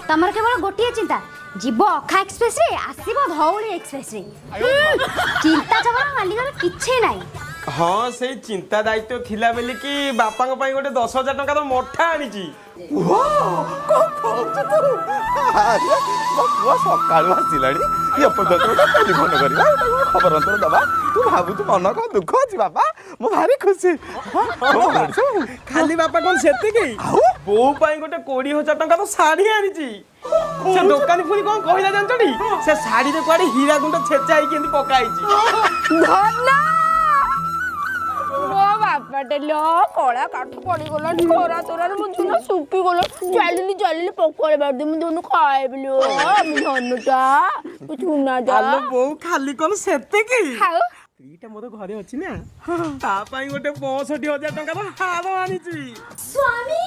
ତମର କେବଳ ଗୋଟିଏ ଚିନ୍ତା, ଯିବ ଅଖା ଏକ୍ସପ୍ରେସରେ, ଆସିବ ଧଉଳି ଏକ୍ସପ୍ରେସରେ। ଚିନ୍ତା ଜବର ମାଲିକର କିଛି ନାହିଁ। ହଁ, ସେଇ ଚିନ୍ତା ଦାୟିତ୍ୱ ଥିଲା ବୋଲିକି ବାପାଙ୍କ ପାଇଁ ଗୋଟେ 10,000 ଟଙ୍କାର ମଠା ଆଣିଛି। ପୁଅ, କଣ କହୁଛୁ ତୁ? ଆରେ, ମୋ ପୁଅ ସକାଳୁ ଆସିଲାଣି, ଏପର୍ଯ୍ୟନ୍ତ ଗୋଟେ ଟେଲିଫୋନ କରିବା, ଗୋଟେ କଣ ଖବର ଅନ୍ତର ଦବା। ତୁ ଭାବୁଛୁ ମନ କଣ ଦୁଃଖ ଅଛି? ବାପା, ମୁଁ ଭାରି ଖୁସି। ହଁ, କଣ? ଖାଲି ବାପା କଣ ସେତିକି? ଆଉ? ବୋଉ ପାଇଁ ଗୋଟେ 20,000 ଟଙ୍କାର ଶାଢୀ ଆଣିଛି। ସେ ଦୋକାନୀ ପୁଣି କଣ କହିଲା ଜାଣିଛଟି? ସେ ଶାଢୀରେ କୁଆଡେ ହୀରା ଗୁଣ୍ଡ ଛେଚା ହେଇକି ଏମିତି ପକା ହେଇଛି। ଧନ, ମୋ ବାପାଟେ ଲୋ, କଳା କାଠ ପଡିଗଲାଣି ଖରା ତରାରେ। ମୋ ଝୁନ ଶୁଖିଗଲା। ଚାଲିଲି ଚାଲିଲି, ପଖାଳ ବାଡ଼ି, ମୁଁ ଧନୁ ଖାଇବି ଲୋ। ମୋ ଧନୁଟା, ମୋ ଝୁନାଟା। ଆଲୋ ବୋଉ, ଖାଲି କଣ ସେତିକି? ଆଉ? ସ୍ତ୍ରୀଟା ମୋର ଘରେ ଅଛି ନା, ତା ପାଇଁ ଗୋଟେ 65,000 ଟଙ୍କାର ହାର ଆଣିଛି। ସ୍ୱାମୀ।